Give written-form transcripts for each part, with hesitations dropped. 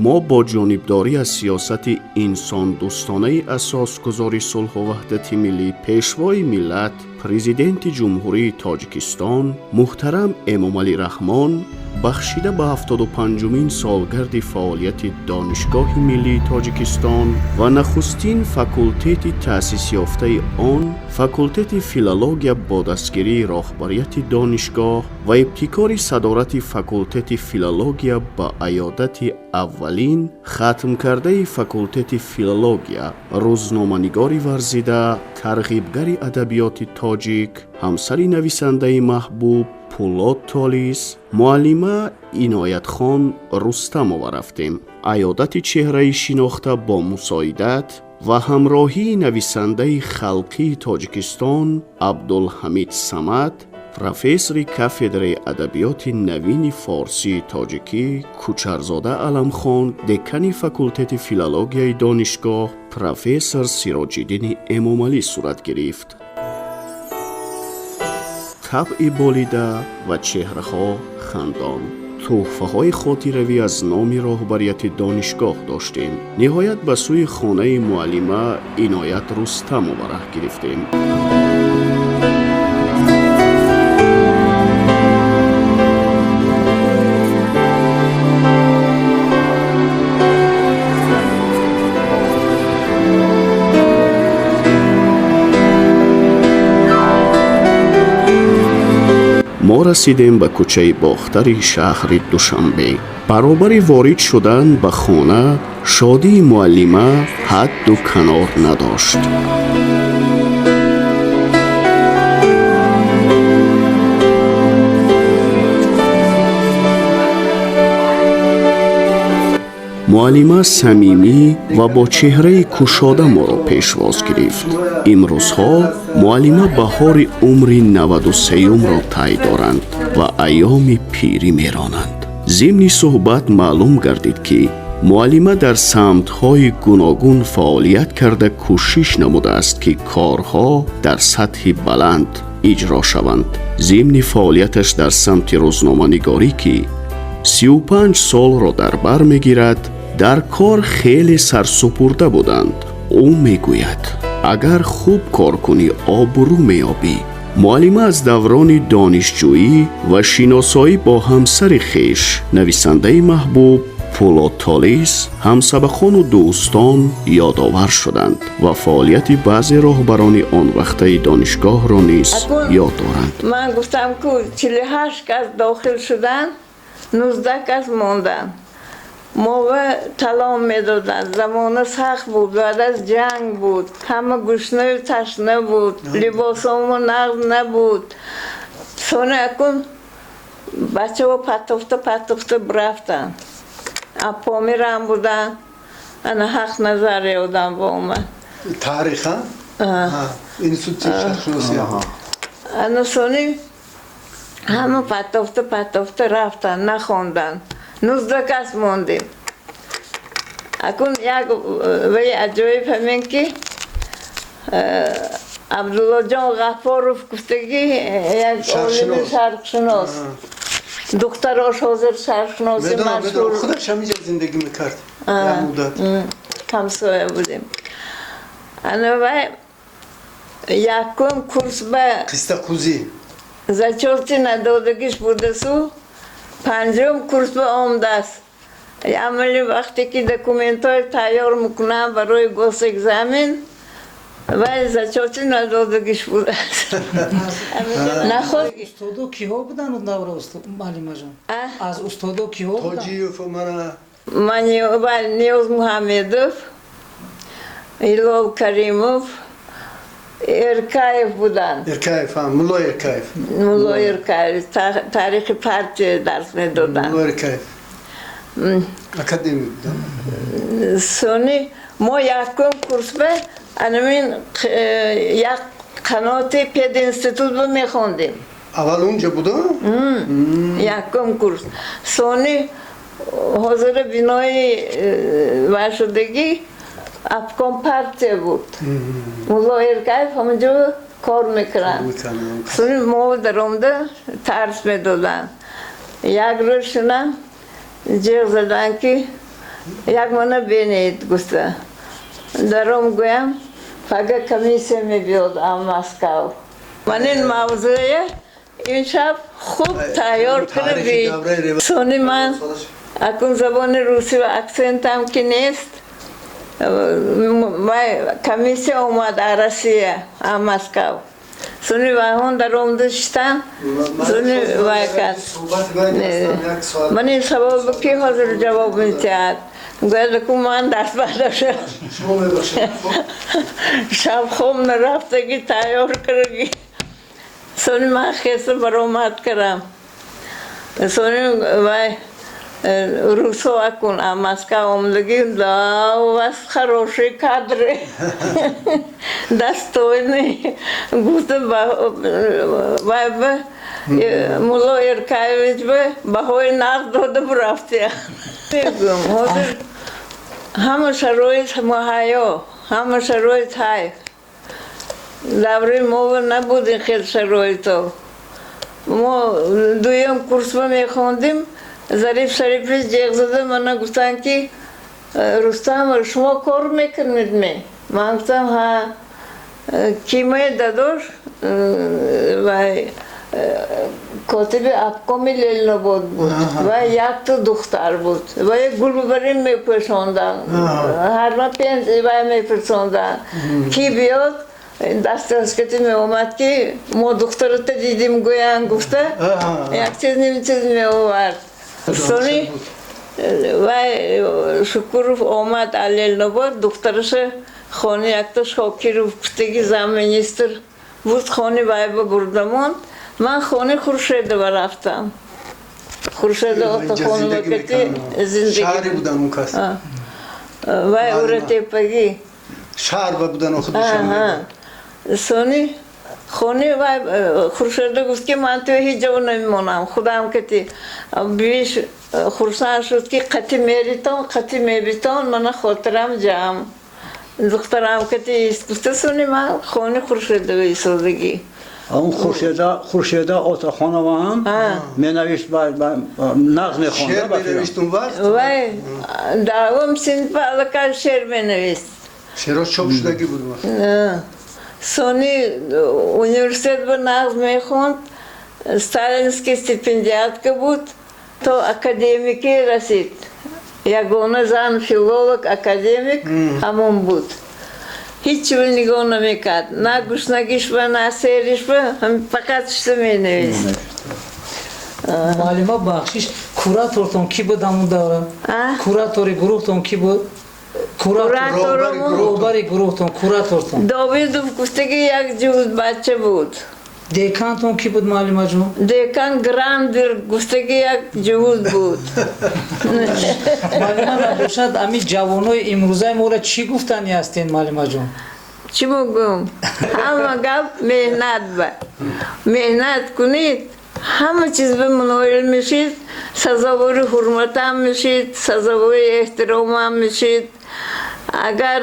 Мо бо ҷонибдорӣ аз сиёсати инсондӯстонаи асосгузори сулҳу ваҳдати миллӣ, Пешвои миллат, Президенти Ҷумҳурии Тоҷикистон муҳтарам Эмомалӣ Раҳмон, бахшида ба 75-умин солгарди фаъолияти Донишгоҳи миллии Тоҷикистон ва нахустин факултети таъсисёфтаи он, факултети филология, бо дастгирии роҳбарияти донишгоҳ ва ибтикори садорати факултети филология ба аёдати аввалин хатмкардаи факултети филология, рӯзноманигори варзида, тарғибгари адабиёти тоҷик, ҳамсари нависандаи маҳбуб Пулод Толис, муаллима Иноятхон Рустамова рафтем. Аёдати чеҳраи шинохта бо мусоидат ва ҳамроҳии нависандаи халқии Тоҷикистон Абдулҳамид Самад, профессори кафедраи адабиёти навини форсии тоҷикӣ Кучарзода Аламхон, декани факултети филологияи донишгоҳ профессор Сироҷиддини Эмомалӣ сурат гирифт. Табъи болида ва чеҳраҳо хандон, тӯҳфаҳои хотиравӣ аз номи роҳбарияти донишгоҳ доштем. Ниҳоят ба сӯи хонаи муаллима Иноят Рустамова раҳ гирифтем. Мо расидем ба кӯчаи Бохтари шаҳри Душанбе. Баробари ворид шудан ба хона шодии муаллима ҳадду канор надошт. Муаллима самимӣ ва бо чеҳраи кушода моро пешвоз гирифт. Имрӯзҳо муаллима баҳори умри 93-умро тай доранд ва айёми пирӣ меронанд. Зимни суҳбат маълум гардид, ки муаллима дар самтҳои гуногун фаъолият карда, кӯшиш намудааст, ки корҳо дар сатҳи баланд иҷро шаванд. Зимни фаъолияташ дар самти рӯзноманигорӣ, ки 35 солро дар бар мегирад, дар кор хеле сарсупурда буданд. Ӯ мегӯяд, агар хуб кор кунӣ, обрӯ меёбӣ. Муаллима аз даврони донишҷӯӣ ва шиносоӣ бо ҳамсари хеш, нависандаи маҳбуб Пулод Толис, ҳамсабақону дӯстон ёдовар шуданд ва фаъолияти баъзе роҳбарони он вақтаи донишгоҳро низ ёд доранд. Ман гуфтам, ку 48 кас дохил шуданд, 19 кас монданд. Мова талом медоданд. Замона сахт буд, баъд аз ҷанг буд, ҳама гушнаю ташна буд, либосомо нағз набуд. Сони акун бачаҳо патофта патофта рафтанд. Помирам буданд, ана Ҳақназар ёдам омад. Тариха, институти шарқшиносӣ. Ана сони ҳама патофта патофта рафтанд, нахонданд, 19 кас мондем. Акун як ваи аҷоиб ҳамин, ки Абдуллоҷон Ғафоров гуфтагӣ, як олими шарқшинос, духтарош ҳозир шарқшиноси машҳур. Худаш ҳаминҷа зиндагӣ мекард. Ҳамсоя будем. Ана вай якум курс ба Қистақузӣ. зачёти надодагиш будасу, панҷум курс ба омадааст. Амали вақте ки документҳои тайёр мекунам барои госэкзамен, вай зачёти надодагиш будааст. Наход Устодо киҳо буданд давра, муаллимаҷон? Аз устодо киҳо буданд? Тоҷиев мана. Ниёз Муҳаммедов, Ҳилол Каримов, Эркаев буданд. Эркаев, Мулло Эркаев. Мулло Эркаев таърихи партия дарс медоданд. Мулло Эркаев академик буданд. Сони мо якум курс ба анамин як қаноти пединститут ба мехондем. Аввал унҷа буда. Якум курс. Сони ҳозира бинои вайшудагӣ обком партия буд. Мулло Эркаев ҳамонҷо кор мекунанд. Сони мо даромада тарс медоданд. Як рӯз шунам, ҷеғ заданд, ки Як мана бинед гуфта. Даром гӯям, пага комиссия мебиёд аз Москав. Ман ин мавзӯя имшаб хуб тайёр Таърихи кардид. давраи Сони ман акун забони русӣ ва акцентам ки нест, вай комиссия омад аз Россия, аз Москав. Сони вайҳон даромада шиштан, сони вай кард. Ман ин савол ки ҳозир ҷавоб медиҳад? Гӯяд, ку ман даст бардошта Шумо мебахшед. Шаб хоб нарафтагӣ тайёр кардагӣ. Сони ман хеста баромад кардам. Сони вай русо акун а Москва омадагӣ: «Да, у вас хорошие кадры, достойные», гуфта, вай ба Мулло Эркаевич ба баҳои нақд дода бурафтия. Мегӯям, ҳозир ҳама шароит муҳайё, ҳама шароит ҳай. Давраи мо набуд ин хел шароито. Мо дуюм курсба мехондим, Зариф Шарифович ҷеғ зада мана гуфтанд, ки «Рустам, шумо кор мекунед ме?» Ман гуфтам: «Ҳа». «Кимае дадош?» Вай котиби обкоми Ленинобод буд ва якта духтар буд. Вай гулбарин мепӯшонданд, ҳарма пенс вай мепурсонданд, ки биёд дастраскати меомад, ки мо духтарата дидим гӯянд гуфта, як чиз ним чиз меовард. Сони вай Шукуров омад аз Ленинобод, духтараша хони якта Шокиров гуфтаги замминистр буд, хони вай ба бурда монд. Ман хони Хуршедова рафтам. Хуршеда Отахонова кати Шаҳри зиндагӣ. Будан он кас? Вай Уратепагӣ. Шаҳр ба будан худашон. Сони хони вай Хуршеда гуфт, ки ман туя ҳеҷ ҷо намемонам, худам кати. Бивиш хурсанд шуд, ки қати меритон, қати мебитон, мана хотирам ҷамъ. Духтарам кати ист гуфта, сони ман хони Хуршедова истодагӣ. Он Хуршеда Отахонова ҳам менавишт, нағз мехонда. Шеър менавишт он вақт? Вай даҳум синфа аллакай шеър менавист. Шеърҳо чоп шудагӣ буд вақт. Сони университет ба нағз мехонд, сталинский стипендиатка буд, то академикӣ расид. Ягона зан филолог, академик ҳамон буд. Ҳеҷ чиро нигоҳ намекард, на гушнагиш ба, на сериш ба, фақат чизе менавист. Муаллима, бахшиш, куратортон кӣ буд ҳамун давра? Куратори гурӯҳтон кӣ буд? Кураторамон? Роҳбари гурӯҳтон, куратортон. Довидов гуфтаги як ҷуз бача буд. Декантон кӣ буд, муаллимаҷон? Декан Грандер гуфтаги як ҷуз буд. Муаллима, набошад, ами ҷавонои имрӯзаи моро чӣ гуфтанӣ ҳастен, муаллимаҷон? Чӣ мегӯм? Ҳама гап меҳнат ба. Меҳнат кунед, ҳама чиз ба муноил мешид, сазовори ҳурматам мешид, сазовори эҳтиромам мешид. Агар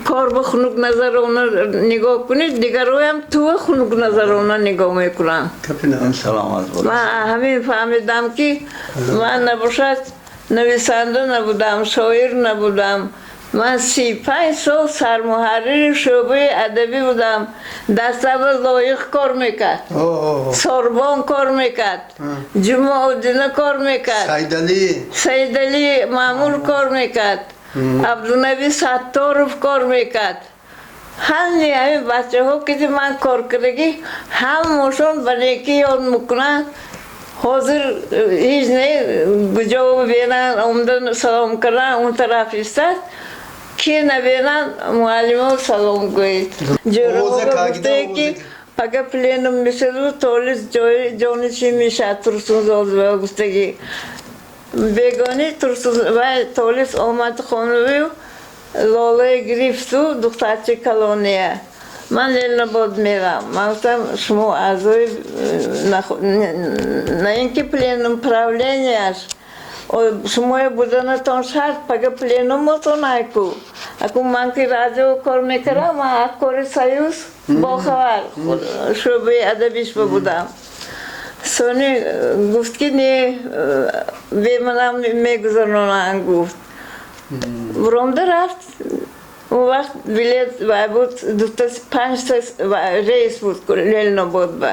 кор ба хунукназарона нигоҳ кунед, дигароям туа хунукназарона нигоҳ мекунанд. Саломат бошед. Ман ҳамин фаҳмидам, ки ман набошад нависанда набудам, шоир набудам. Ман 35 сол сармуҳаррири шӯъбаи адабӣ будам. Дастаба Лоиқ кор мекард, Сорбон кор мекард, Ҷума Одина кор мекард, Сайдалӣ. Саидалӣ Маъмур кор мекард, Абдунаби Сатторов кор мекард. Ҳамаи ҳамин бачаҳо, ки ман кор кардагӣ, ҳамашон ба некӣ ёд мекунанд. Ҳозир ҳеҷ не, куҷо бинанд, омада салом кардан, он тараф истад, ки набинанд, муаллимо салом гӯед. Ҷӯраҳо гуфтае, ки пага пленум мешаду Толис ҷои ҷонишин мешавад Турсунзода гуфтагӣ. Бегони Турсун вай Толис омад хонавию Лолае гирифту духтарчи калония. Ман Ленинобод мерам. Ман гуфтам, шумо аъзои на ин ки пленум, правленияш шумоя буданатон шарт, пага пленумотон айку. Аку ман ки радио кор мекардам, ман аз кори союз бохабар, шӯъбаи адабиш будам. Сони гуфт, ки не, беманам мегузаронанд, гуфт. Буромда рафт. Он вақт билет вай буд, дута панҷта рейс буд Ленинобод ба.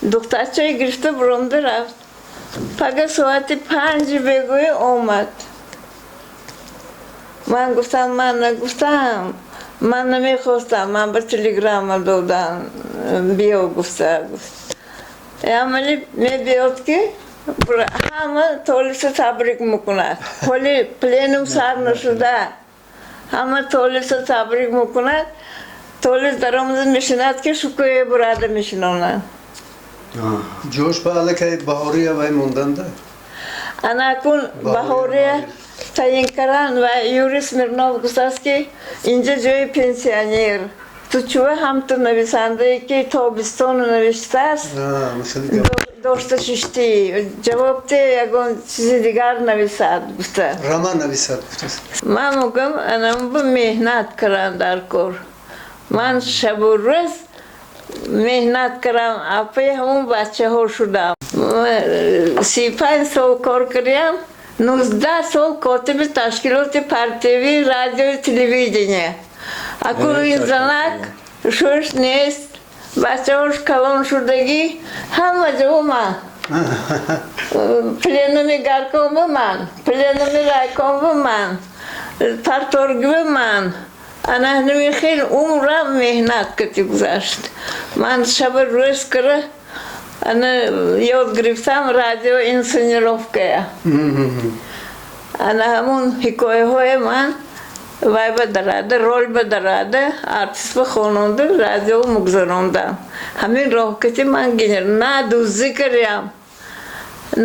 Духтарчаи гирифта буромда рафт. Пага соати 5-и бегоҳӣ омад. Ман гуфтам, ман нагуфтам, ман намехостам, ман ба телеграмма додам, биё гуфта, гуфт. Амали мебиёд, ки ҳама толиса табрик мекунад. Ҳоли пленум сар нашуда. Ҳама толиса табрик мекунад. Толис даромада мешинад, ки Шукӯе бурада мешинонад. Ҷош ба аллакай Баҳория вай монданда. Анакун Баҳория таъин кардан ва Юрий Смирнов гуфтааст, ки инҷа ҷои пенсионер. Ту чува ҳамту нависандае, ки Тобистону навиштааст, дошта шиштӣ, ҷавоб те, ягон чизи дигар нависад, гуфта. Роман нависад, гуфтааст. Ман мегӯям, анамбу меҳнат кардам дар кор. Ман шабу рӯз меҳнат кардам, апаи ҳамон бачаҳо шудам. 35 сол кор кардам, 19 сол котиби ташкилоти партиявии радиою телевидения. Акун ин занак шӯш нест, бачаҳош калон шудагӣ, ҳама ҷо ман. Пленуми горкому ман, пленуми райкому ман, парторгви ман. Ана ҳамин хел умрам меҳнат кати гузашт. Ман шаба рӯз кара ана ёд гирифтам радио инсценировкая. Ана ҳамун ҳикояҳои ман вай ба дарада, рол ба дарада, артист ба хононда, радио мегузарондам. Ҳамин роҳ кати ман генер на дуздӣ кардям,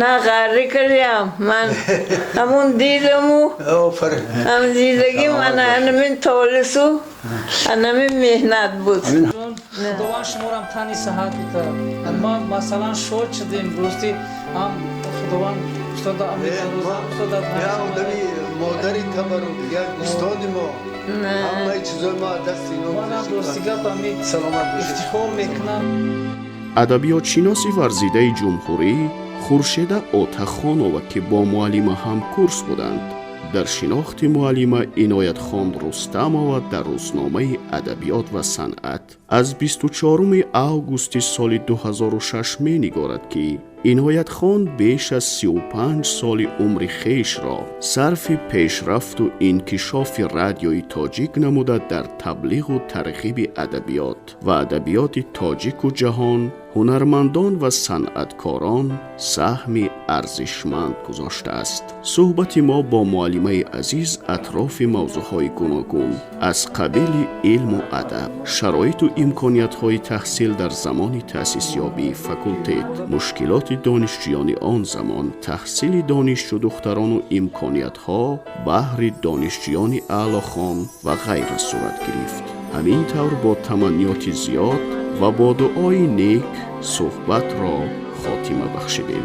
на ғаррӣ кардям. Ман ҳамун дидаму ҳам дидагим ана ҳамин толису анамин меҳнат буд. Худованд шуморам тани саҳат бита. Ма масалан шод шудем, рости ҳам Худованд устода устода. Одами модари табарук, як устоди мо, ҳамаи чизои мо аз дасти ино. Манам рости гап ами Саломат бошед. ифтихор мекунам. Адабиётшиноси варзидаи ҷумҳурӣ Хуршеда Отахонова, ки бо муаллима ҳамкурс буданд, дар шинохти муаллима Иноятхон Рустамова дар рӯзномаи «Адабиёт ва санъат» аз 24 августи соли 2006 менигорад, ки Иноятхон беш аз 35 соли умри хешро сарфи пешрафту инкишофи радиои тоҷик намуда, дар таблиғу тарғиби адабиёт ва адабиёти тоҷику ҷаҳон, ҳунармандон ва санъаткорон саҳми арзишманд гузоштааст. Суҳбати мо бо муаллимаи азиз атрофи мавзӯъҳои гуногун аз қабили илму адаб, шароиту имкониятҳои таҳсил дар замони таъсисёбии факултет, мушкилоти донишҷӯёни он замон, таҳсили донишҷӯдухтарону имкониятҳо баҳри донишҷӯёни аълохон ва ғайра сурат гирифт. Ҳамин тавр, бо таманниёти зиёд ва бо дуои нек суҳбатро хотима бахшидем.